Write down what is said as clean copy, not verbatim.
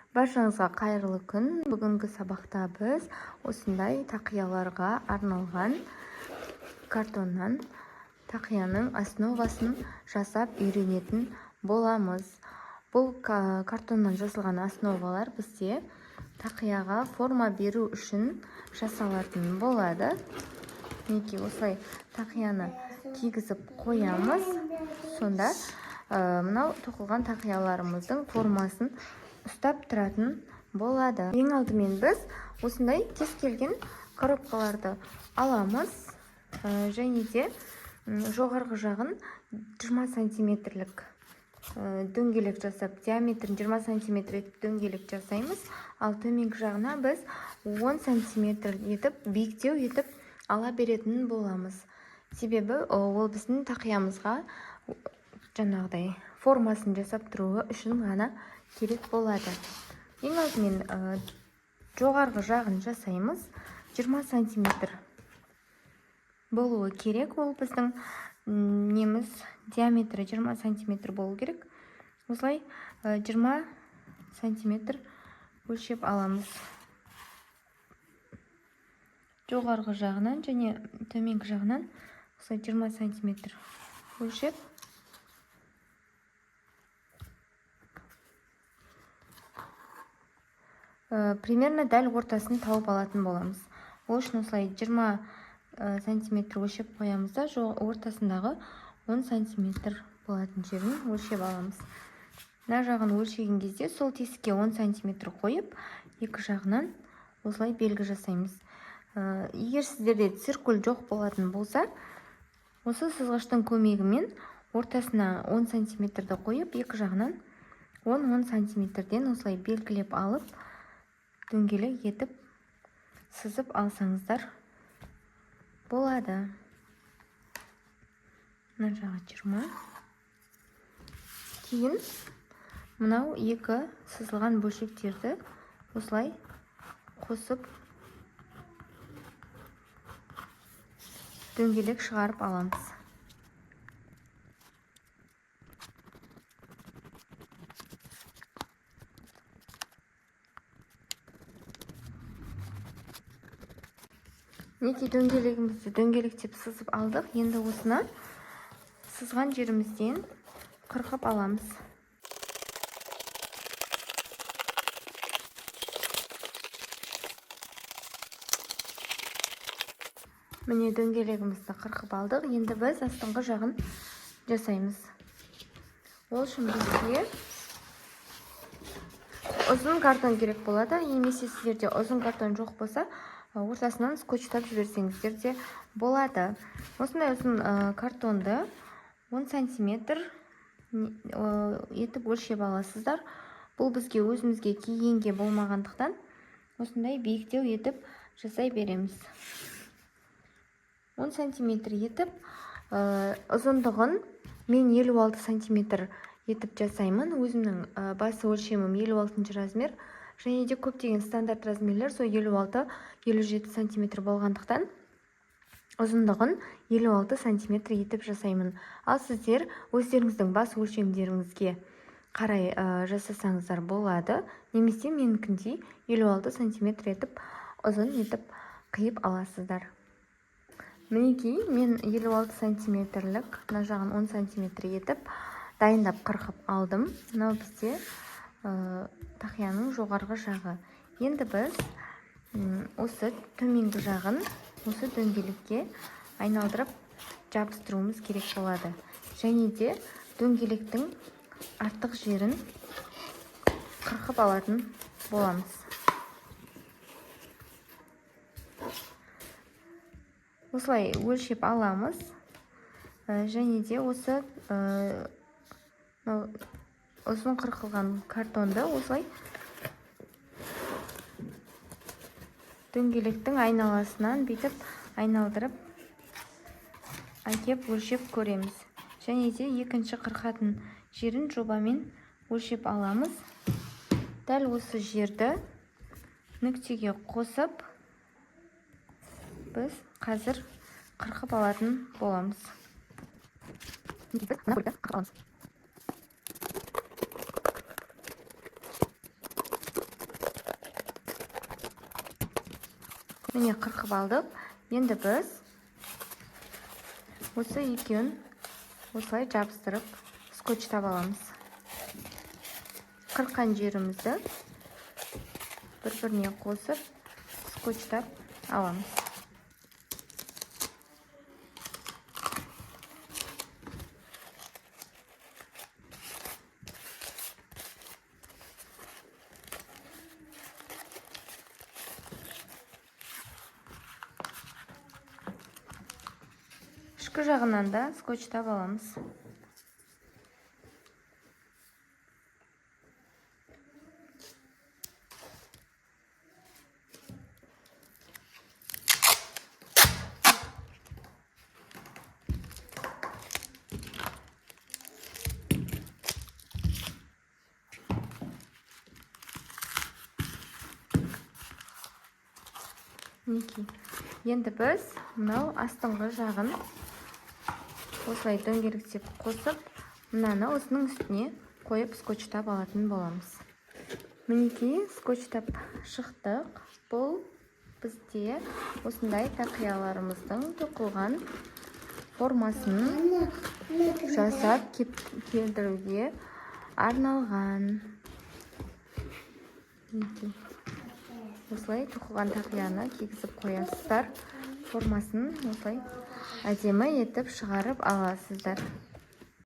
Баршаңызға қайырлы күн. Бүгінгі сабақта біз осындай тақияларға арналған картоннан тақияның основасын жасап үйренетін боламыз. Бұл картоннан жасалған основалар бізде тақияға форма беру үшін жасалатын болады. Мінекей, осылай тақияны кигізіп қоямыз. Сонда мынау тоқылған тақияларымыздың формасын ұстап тұратын болады. Ең алдымен біз осындай кез келген коробкаларды аламыз, және де жоғарғы жағын 20 сантиметрлік дөңгелек жасап, диаметрін 20 сантиметр етіп дөңгелек жасаймыз. Ал төменгі жағына біз 10 сантиметр етіп биіктеу етіп ала беретін боламыз. Себебі ол біздің тақиямызға жаңағыдай формасын жасап тұруы үшін ғана керек болады. Ең алдымен жоғарғы жағын жасаймыз. 20 сантиметр болуы керек. Ол біздің неміз диаметрі 20 сантиметр болу керек. Осылай 20 сантиметр өлшеп аламыз. Жоғарғы жағынан және төменгі жағынан осылай 20 сантиметр өлшеп, примерно дәл ортасын тауып алатын боламыз. Ол үшін осылай 20 сантиметр өлшеп қоямыз да, ортасындағы 10 сантиметр болатын жерін өлшеп аламыз. Мына жағын өлшеген кезде сол тесікке 10 сантиметр қойып, екі жағынан осылай белгі жасаймыз. Егер сіздерде циркуль жоқ болатын болса, осы сызғыштың көмегімен ортасына 10 сантиметрді қойып, екі жағынан 10-10 сантиметрден осылай белгілеп алып, дөңгелек етіп сызып алсаңыздар болады. Мына жағы 20. Кейін мынау екі сызылған бөлшектерді осылай қосып дөңгелек шығарып аламыз. Мінекей, дөңгелегімізді дөңгелектеп сызып алдық. Енді осыны сызған жерімізден қырқып аламыз. Міне, дөңгелегімізді қырқып алдық. Енді біз астыңғы жағын жасаймыз. Ол үшін бізге ұзын картон керек болады. Немесе сіздерде ұзын картон жоқ болса, ортасынан скотчтап жіберсеңіздер де болады. Осындай ұзын картонды 10 сантиметр етіп өлшеп аласыздар. Бұл бізге өзімізге кигенге болмағандықтан осындай биіктеу етіп жасай береміз. 10 сантиметр етіп, ұзындығын мен 56 сантиметр етіп жасаймын. Өзімнің бас өлшемім 56 размер. Және де көптеген стандарт размерлер сол 56-57 сантиметр болғандықтан ұзындығын 56 сантиметр етіп жасаймын. Ал сіздер өздеріңіздің бас өлшемдеріңізге қарай жасасаңыздар болады. Немесе менікіндей 56 сантиметр етіп ұзын етіп қиып аласыздар. Мінекей, мен 56 сантиметрлік, мына жағын 10 сантиметр етіп дайындап қырқып алдым. Мынау бізде тақияның жоғарғы жағы. Енді біз осы төменгі жағын осы дөңгелекке айналдырып жабыстыруымыз керек болады. Және де дөңгелектің артық жерін қырқып алатын боламыз. Осылай өлшеп аламыз. Және де осы ұзын қырқылған картонды осылай дөңгелектің айналасынан бүйтіп айналдырып әкеп өлшеп көреміз. Және де екінші қырқатын жерін жобамен өлшеп аламыз. Дәл осы жерді нүктеге қосып біз қазір қырқып алатын боламыз. Біз мына бөлікті қырқып аламыз. Міне, қырқып алдық. Енді біз осы екеуін осылай жабыстырып, скотчтап аламыз. Қырыққан жерімізді бір-біріне қосып, скотчтап аламыз. Ішкі жағынан да скотчтап аламыз. Мінекей, енді біз мынау астыңғы жағын осылай дөңгелектеп қосып, мынаны осының үстіне қойып, скотчтап алатын боламыз. Мінекей, скотчтап шықтық. Бұл бізде осындай тақияларымыздың тоқылған формасын жасап келтіруге арналған. Мінекей, осылай тоқылған тақияны кигізіп қоясыздар, формасын осылай әдемі етіп шығарып аласыздар.